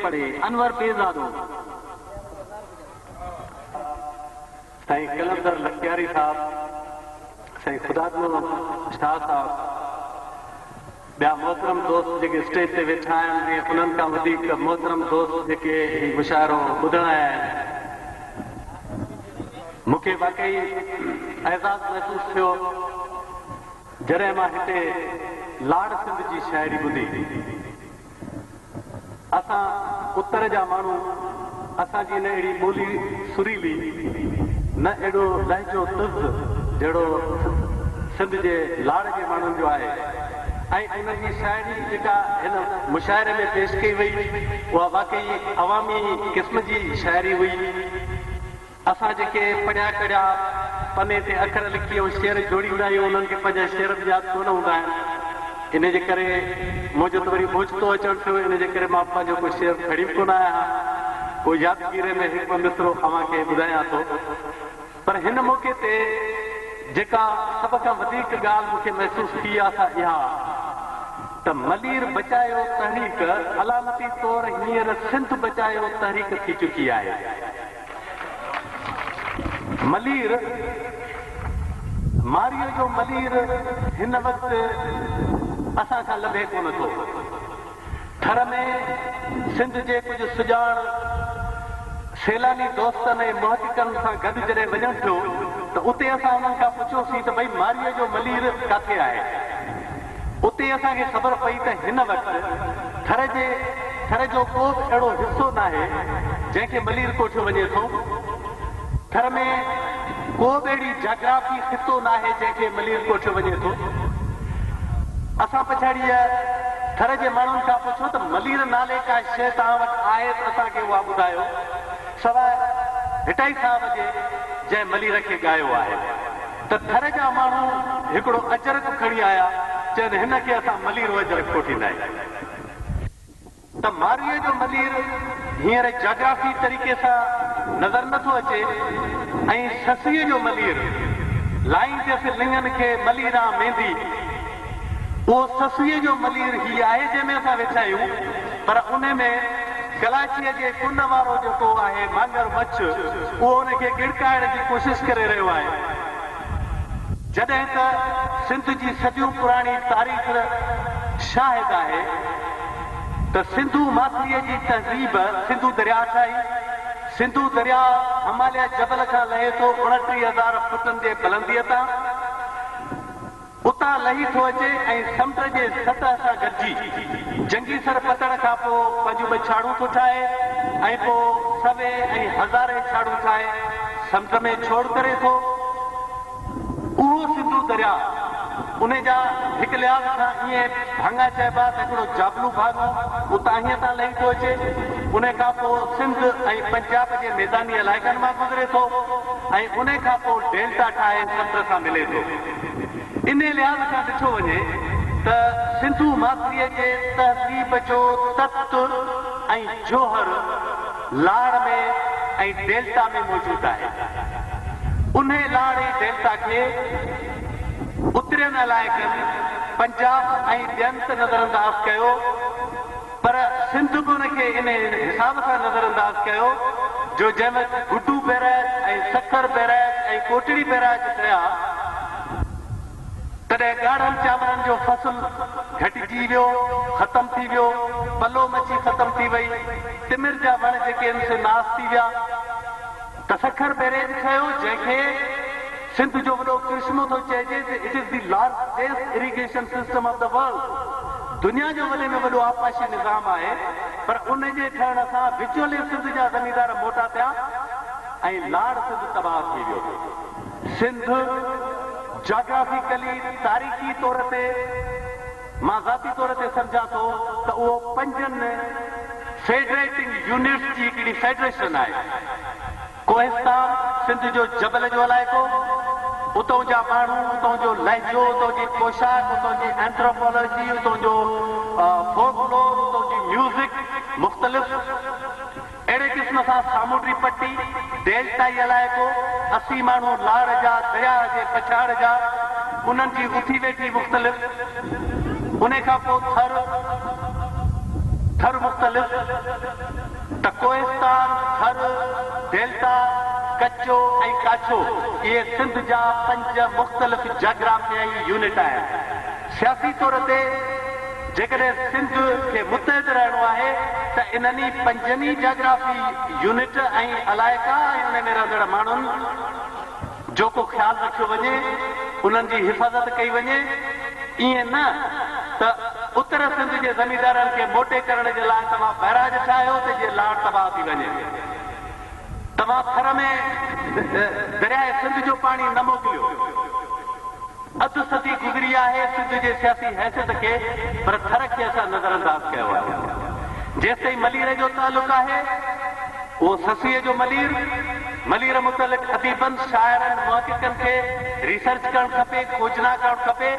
پڙهي، انور پيرزادو. سائين قلندر لڪياري صاحب، سائين خدادنو شاهه صاحب، ٻيا محترم دوست جيڪي اسٽيج تي ويٺا آهن ۽ انهن کان وڌيڪ محترم دوست جيڪي هي مشاعرو ٻڌڻ آيا آهن. مون کي واقعي اعزاز محسوس ٿيو جڏهن مان هتي لاڙ سنڌ جي شاعري ٻڌي. اسان اتر جا ماڻهو اسان جي نه اهڙي ٻولي سريلي نه اهڙو لهجو تز جهڙو سنڌ جي لاڙ جي ماڻهن جو آهي ۽ انهن جي شاعري جيڪا هن مشاعري ۾ پيش ڪئي وئي اها واقعي عوامي قسم جي شاعري هئي. اسان جيڪي پڙهيا ڪڙهيا پني تي اکر لکي ۽ شعر جوڙيندا آهيون انهن کي پنهنجا شعر به ياد ڪونه هوندا آهن ان جي ڪري منهنجو ته وري اوچتو اچڻ ٿيو ان جي ڪري مان پنهنجو ڪو شعر کڻي به ڪونه آيو آهيان ڪو يادگيري ۾ هڪ ٻه مصرعو اوهان کي ٻڌايان ٿو پر هن موقعي تي جيڪا سڀ کان وڌيڪ ڳالهه مون کي محسوس ٿي آ سا اها ته ملير بچايو تحريڪ علامتي طور هينئر سنڌ بچايو تحريڪ ٿي چڪي آهي. ملير، مارئيء جو ملير هن وقت اسان کان لڀي ڪونه ٿو. ٿر ۾ سنڌ جي ڪجهه سڄاڻ سيلاني دوستن ۽ محققن سان گڏ جڏهن وڃڻ ٿيو ته اتي اسان انهن کان پڇيوسين ته ڀئي مارئيء جو ملير ڪاٿي آهي؟ اتي اسان کي خبر پئي ته هن وقت ٿر جي ٿر جو ڪو به اهڙو حصو ناهي جنهن کي ملير ڪوٺيو وڃي ٿو. ٿر ۾ ڪو به اهڙي جاگرافي خطو ناهي جنهن کي ملير ڪوٺيو وڃي ٿو. اسان پڇاڙيء ٿر جي ماڻهن کان پڇيو ته ملير نالي ڪا شيء توهان وٽ آهي ته اسان کي اها ٻڌايو سواء ڀٽائي صاحب جي جنهن ملير کي ڳايو آهي. ته ٿر جا ماڻهو هڪڙو اجرڪ کڻي آيا، چين هن کي اسان مليرو اجرڪ ڪوٺيندا آهيون. ته مارويء جو ملير هينئر جاگرافي طريقي سان نظر نه ٿو اچي ۽ سسئيء جو ملير، لائينديس لڱن کي مليران ميندي، اهو سسئيء جو ملير هي آهي جنهن ۾ اسان ويٺا آهيون، پر ان ۾ ڪلاچيء جي ڪن وارو جيڪو آهي مانگر مڇ، اهو ان کي ڳڙڪائڻ جي ڪوشش ڪري رهيو آهي. جڏهن ته سنڌ جي صديون پراڻي تاريخ شاهد آهي ته سنڌو ماٿريء جي تهذيب سنڌو درياء ٺاهي. سنڌو درياء هماليه جبل کان لهي ٿو 29,000 فٽن جي بلنديء تان. اتان لهي ٿو اچي ۽ سمنڊ جي سطح سان گڏجي جنگي سر پتڻ کان پوء پنهنجون ٻه ڇاڙهون ٿو ٺاهي ۽ پوء سوين ۽ هزارين ڇاڙهون ٺاهي سمنڊ ۾ ڇوڙ ڪري ٿو. اهو سنڌو درياء ان جا هڪ لحاظ کان ائين ڀاڱا چئبا ته هڪڙو جابلو ڀاڱو اتاهينء تان لهي ٿو اچي، ان کان پوء سنڌ ۽ پنجاب جي ميداني علائقن مان گذري ٿو ۽ ان کان پوء ڊيلٽا ٺاهي سمنڊ سان ملي ٿو. انهيء لحاظ کان ڏٺو وڃي ته سنڌو ماٿريء جي تهذيب جو تت ۽ جوهر لاڙ ۾ ۽ ڊيلٽا ۾ موجود آهي. انهيء لاڙ ۽ ڊيلٽا کي اترين علائقن، پنجاب ۽ ٻين ته نظرانداز ڪيو، پر سنڌ به ان کي انهيء حساب سان نظرانداز ڪيو جو جنهن وقت Guddu barrage ۽ Sukkur barrage ۽ Kotri barrage ٺهيا تڏهن ڳاڙهن چانورن جو فصل گهٽجي ويو، ختم ٿي ويو، پلو مڇي ختم ٿي وئي، تمر جا وڻ جيڪي آهن سي ناس ٿي ويا ته سکر بئريج ٺهيو جنهن کي سنڌ جو وڏو ڪرشمو ٿو چئجي ته it is the largest irrigation system of the world دنيا جو وڏي ۾ وڏو آبپاشي نظام آهي پر ان جي ٺهڻ سان وچولي سنڌ جا زميندار موٽا ٿيا ۽ لاڙ سنڌ تباهه ٿي ويو. سنڌ جاگرافيڪلي تاريخي طور تي مان ذاتي طور تي سمجهان ٿو ته اهو پنجن فيڊريٽنگ يونٽس جي هڪڙي فيڊريشن آهي. ڪوهستان سنڌ جو جبل جو علائقو، اتئون جا ماڻهو، اتئون جو لهجو، اتئون جي پوشاڪ، اتئون جي اينٿروپالاجي، اتئون جو فوڪ لور، اتئون جي ميوزڪ مختلف. اهڙي قسم سان سامونڊي پٽي، ڊيلٽائي علائقو، اسين ماڻهو لاڙ جا، درياهه جي پڇاڙ جا، انهن جي اٿي ويٺي مختلف. انهي کان پوء ٿر، ٿر مختلف ته ڪوهستان، ٿر، ڊيلٽا، ڪچو ۽ ڪاڇو اهي سنڌ جا پنج مختلف جاگرافيائي يونٽ آهن. سياسي طور تي جيڪڏهن سنڌ کي متحد رهڻو آهي ته انهن ئي پنجن ئي جاگرافي يونٽ ۽ علائقا ۽ انهن ۾ رهندڙ ماڻهن جو ڪو خيال رکيو وڃي، انهن جي حفاظت ڪئي وڃي، ائين نه ته اتر سنڌ جي زميندارن کي موٽي ڪرڻ جي لاء توهان بئراج ٺاهيو ته جيئن لاڙ تباهه ٿي وڃي. توهان ٿر ۾ درياء سنڌ جو پاڻي نه موڪليو. اڌ صدي گذري آهي سنڌ جي سياسي حيثيت کي پر ٿر کي اسان نظرانداز ڪيو آهي. جيستائين ملير جو تعلق آهي اهو سسئيء جو ملير، ملير متعلق اديبن، شاعرن، محققن کي ريسرچ ڪرڻ کپي، کوجنا ڪرڻ کپي،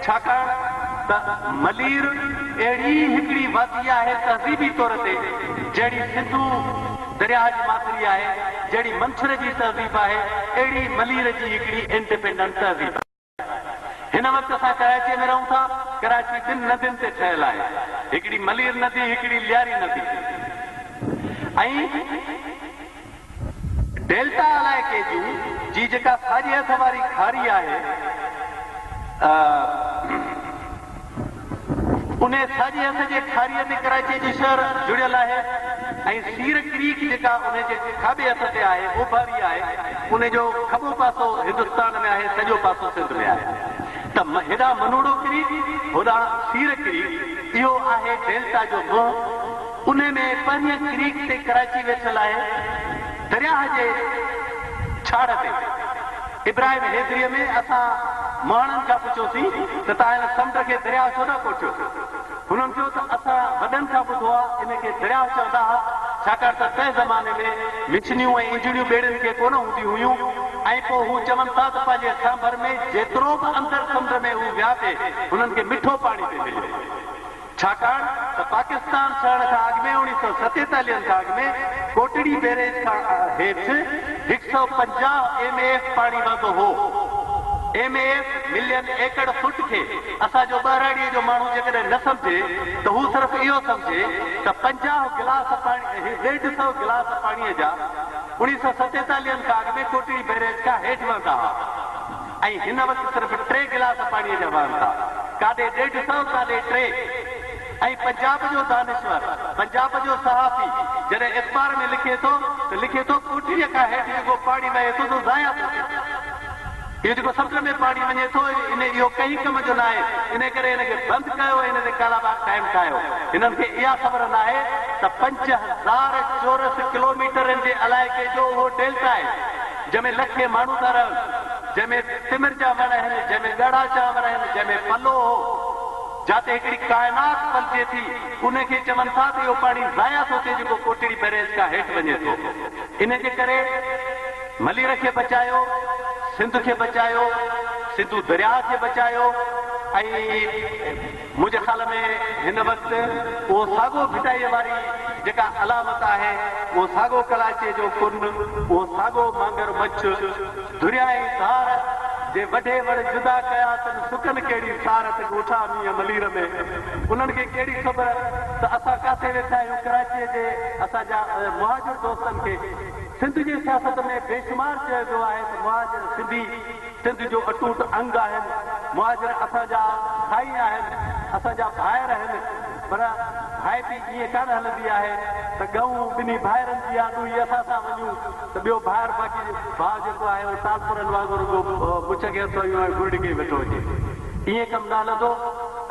ڇاڪاڻ ته ملير اهڙي ئي هڪڙي وادي آهي تهذيبي طور تي جهڙي سنڌو درياهه جي ماٿري آهي، جهڙي منڇر جي تهذيب آهي، اهڙي ئي ملير جي هڪڙي انڊيپينڊنٽ تهذيب آهي. هن وقت اسان ڪراچيء ۾ رهون ٿا. ڪراچي ٻن ندين تي ٺهيل آهي. هڪڙي ملير ندي، هڪڙي لياري ندي ۽ ڊيلٽا علائقي جون جي جيڪا ساڄي هٿ واري کاري آهي، انهيء ساڄي هٿ جي کاريء تي ڪراچيء جو شهر جڙيل آهي ۽ سير ڪريڪ جيڪا انهيء جي کاٻي هٿ تي آهي، اوڀاري آهي، انهيء جو کٻو پاسو هندستان ۾ آهي، سڄو پاسو سنڌ ۾ آهي. ته هيڏانهن منوڙو ڪريڪ، هوڏانهن سير ڪريڪ، اهو آهي ڊيلٽا جو منهن. انهيء ۾ پهرينء ڪريڪ تي ڪراچي ويٺل آهي، درياهه جي ڇاڙهه تي. ابراهيم حيدريء ۾ اسان مهاڻن کان پڇيوسين ته توهان هن سمنڊ کي درياء ڇو ٿا ڪوٺيو؟ هنن چيو ته اسان وڏن کان ٻڌو آهي ان کي درياء چوندا ها ڇاڪاڻ ته تنهن زماني ۾ مشنيون ۽ انجڻيون ٻيڙين کي ڪونه هونديون هيون ۽ پوء هو چون ٿا ته پنهنجي سانڀر ۾ جيترو به اندر سمنڊ ۾ هو ويا پئي هنن کي مٺو پاڻي پئي مليو. ڇاڪاڻ ته پاڪستان ٺهڻ کان اڳ ۾ اوڻيهه سئو ستيتاليهن کان اڳ ۾ ڪوٽڙي بيريج کان هيٺ هڪ سئو 50 ايم اي ايف پاڻي وهندو هو. M A F, million acre foot, کي اسان جو ٻهراڙيء جو ماڻهو جيڪڏهن نه سمجهي ته هو صرف اهو سمجهي ته 50 گلاس پاڻي ڏيڍ سئو گلاس پاڻيء جا اوڻيهه سئو ستيتاليهن کان اڳ ۾ ڪوٽڙي بيريج کان هيٺ وهندا ها. ۽ هن وقت صرف ٽي گلاس پاڻيء جا وهن ٿا. ڪاڏي ڏيڍ سئو ڪاڏي ٽي. ۽ پنجاب جو دانشور، پنجاب جو صحافي جڏهن اخبار ۾ لکي ٿو ته لکي ٿو ڪوٽڙيء کان هيٺ جيڪو پاڻي وهي ٿو سو ضايع ٿو ٿئي. اهو جيڪو سمنڊ ۾ پاڻي وڃي ٿو ان اهو ڪنهن ڪم جو ناهي انهي ڪري هن کي بند ڪيو ۽ هن تي ڪالاباغ ڊيم ٺاهيو. هنن کي اها خبر ناهي ته 5000 چورس ڪلوميٽرن جي علائقي جو اهو ڊيلٽا آهي. جنهن ۾ لکين ماڻهو ٿا رهن، جنهن ۾ تمر جا وڻ آهن، جنهن ۾ ڳاڙها چانور آهن، جنهن ۾ پلو هو، جاتي هڪڙي ڪائنات پلجي ٿي، ان کي چون ٿا ته اهو پاڻي ضايع ٿو ٿئي جيڪو ڪوٽڙي بئريج کان هيٺ وڃي ٿو. ان جي ڪري ملير کي بچايو، سنڌ کي بچايو، سنڌو درياهه کي بچايو ۽. منهنجي خيال ۾ هن وقت اهو ساڳو ڀٽائيء واري جيڪا علامت آهي، اهو ساڳو ڪلاچيء جو ڪن، اهو ساڳو مانگر مڇ، ڌريا ۽ ڌار، جي وڍي وڙ جدا ڪيا تن سڪن ڪهڙي سار ته ڳوٺا مينهن ملير ۾، انهن کي ڪهڙي خبر ته اسان ڪاٿي ويٺا آهيون ڪراچيء جي اسان جا مهاجر دوستن کي سنڌ جي سياست ۾ بيشمار چيو ويو آهي ته مهاجر سنڌي سنڌ جو اٽوٽ انگ آهن، مهاجر اسان جا سائين آهن، اسان جا ڀائر آهن، پر ڀائپي ائين ڪانه هلندي آهي ته ڳئون ٻنهي ڀائرن جي آ ڏوهي اسان سان وڃون ته ٻيو ڀائر باقي ڀاء جيڪو آهي اهو ٽالپرن وانگر رڳو مڇ کي هٿ هنيو ۽ گرڙ ڪئي ويٺو هجي. ائين ڪم نه هلندو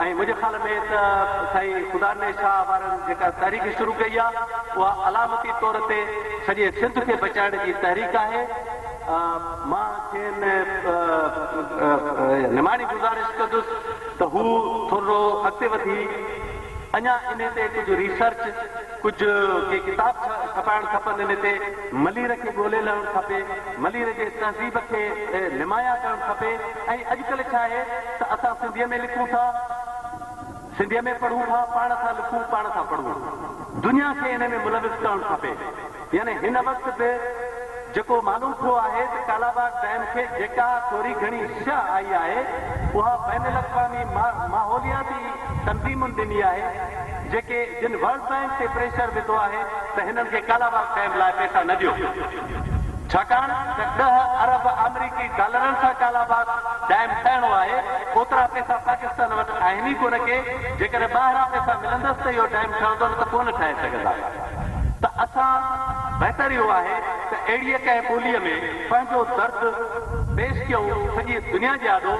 ۽ منهنجي خيال ۾ ته سائين خدا ڏني شاهه وارن جيڪا تحريڪ شروع ڪئي آ اها علامتي طور تي سڄي سنڌ کي بچائڻ جي تحريڪ آهي. مان کين نماڻي گذارش ڪندس ته هو ٿورڙو اڳتي وڌي اڃا انهي تي ڪجهه ريسرچ، ڪجهه ڪي ڪتاب ڇپائڻ کپن انهي تي، ملير کي ڳولي لهڻ کپي، ملير جي تهذيب کي نمايان ڪرڻ کپي ۽ اڄڪلهه ڇا آهي ته اسان سنڌيء ۾ لکون ٿا، سنڌيء ۾ پڙهون ٿا، پاڻ ٿا لکون، پاڻ ٿا پڙهون. دنيا کي انهي ۾ ملوث ڪرڻ کپي. يعني هن وقت به جيڪو معلوم ٿيو آهي ته ڪالاباغ ڊيم کي جيڪا ٿوري گهڻي شهه آئي آهي اها بين الاقوامي ماحولياتي تنظيمن ڏني آهي، جيڪي جن ورلڊ بئنڪ تي پريشر وڌو آهي ته هنن کي ڪالاباغ ڊيم لاء پئسا نه ڏيو، ڇاڪاڻ ته ڏهه ارب آمريڪي ڊالرن سان ڪالاباغ ڊيم ٺهڻو آهي، اوترا پئسا پاڪستان وٽ آهن ئي ڪونه ڪي، جيڪڏهن ٻاهران پئسا ملندس ته اهو ڊيم ٺهندو نه ته ڪونه ٺاهي سگهندا. ته اسان بهتر اهو آهي ته اهڙيء ڪنهن ٻوليء ۾ پنهنجو درد پيش ڪيون سڄيء دنيا جي آڏو،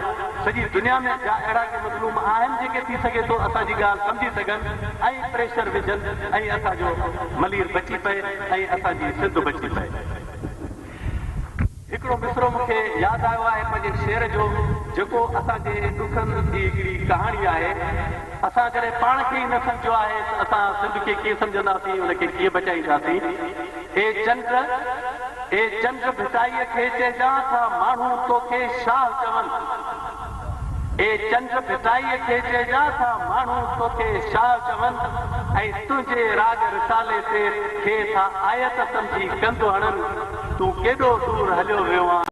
سڄي دنيا ۾ جا اهڙا ڪي مظلوم آهن جيڪي ٿي سگهي ٿو اسان جي ڳالهه سمجهي سگهن ۽ پريشر وجهن ۽ اسان جو ملير بچي پئي ۽ اسان جي سنڌ بچي پئي. هڪڙو مصرعو مون کي ياد آيو آهي پنهنجي شعر جو جيڪو اسان جي ڏکن جي هڪڙي ڪهاڻي آهي. اسان جڏهن پاڻ کي ئي نه سمجهيو آهي ته اسان سنڌ کي ڪيئن سمجهنداسين، ان کي ڪيئن بچائينداسين. اي چنڊ، اي چنڊ ڀٽائيء کي چئجان ٿا ماڻهو توکي شاهه چون. اي چنڊ ڀٽائيء کي چئجان ٿا ماڻهو توکي شاهه چون ۽ تنهنجي راڳ رسالي تي کي ٿا آيت سمجهي ڪنڌ هڻن. تون ڪيڏو دور هليو ويو آن.